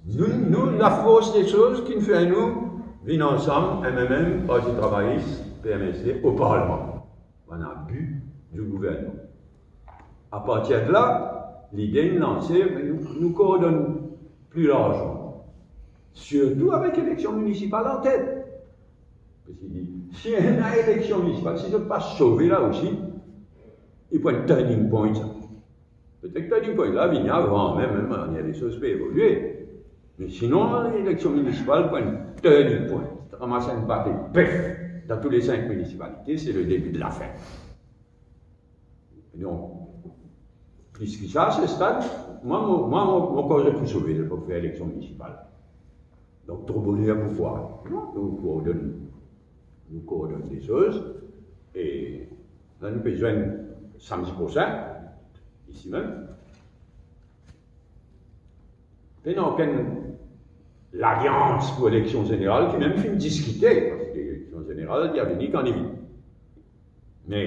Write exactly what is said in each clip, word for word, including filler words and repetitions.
Nou, nou, lafors de soz ki fer nou vinn ansam, M M M, Parti Travayis, P M S D, o parlman. Bann abi di gouvernman. Apartir de la, lide inn lanse, me nou, nou kordonn pli large. Sirtou avek eleksion minisipal an tet. Parski li, si ena eleksion minisipal, si zot pa sove la osi, li pou enn turning point sa. Petet turning point la vini avan mem, mem manier lesoz pe evolie. Me sinon, eleksion minisipal pou enn turning point. Ramas enn bate bef dan tou le sink minisipalite, se le debi de lafin. Donk, plis ki sa, se stad, mwa, mo, mwa, mo, mo krwar zot pou sove, zot pou fer eleksion minisipal. Donk, tro boner pou krwar. Non, nou kordonn, nou kordonn de soz, e la nou pe zwenn samdi prosin, isi mem. Pena okenn lalians pou eleksion zeneral ki mem finn diskite, parski eleksion zeneral, li a vini kan li vini. Me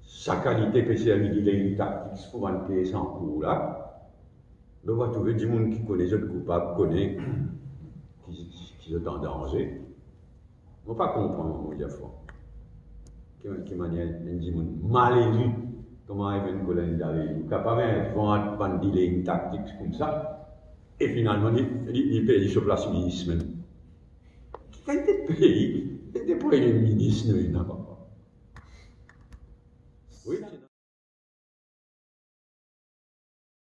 sa kalite pe servi delaying tactics pou bann pies ankour la, nou va trouve dimoun ki kone zot koupab, kone ki, ki zot an danze. Mo pa konpran, mo dir fran. Ki, ki manier enn dimoun mal eli, kouma Ivan Colin Dale, li kapav invant bann delaying tactics koumsa, e finalman, li, li, li perdi so plas minis mem. Ki kalite pei, ki kalite premie minis nou ena, papa? Wi,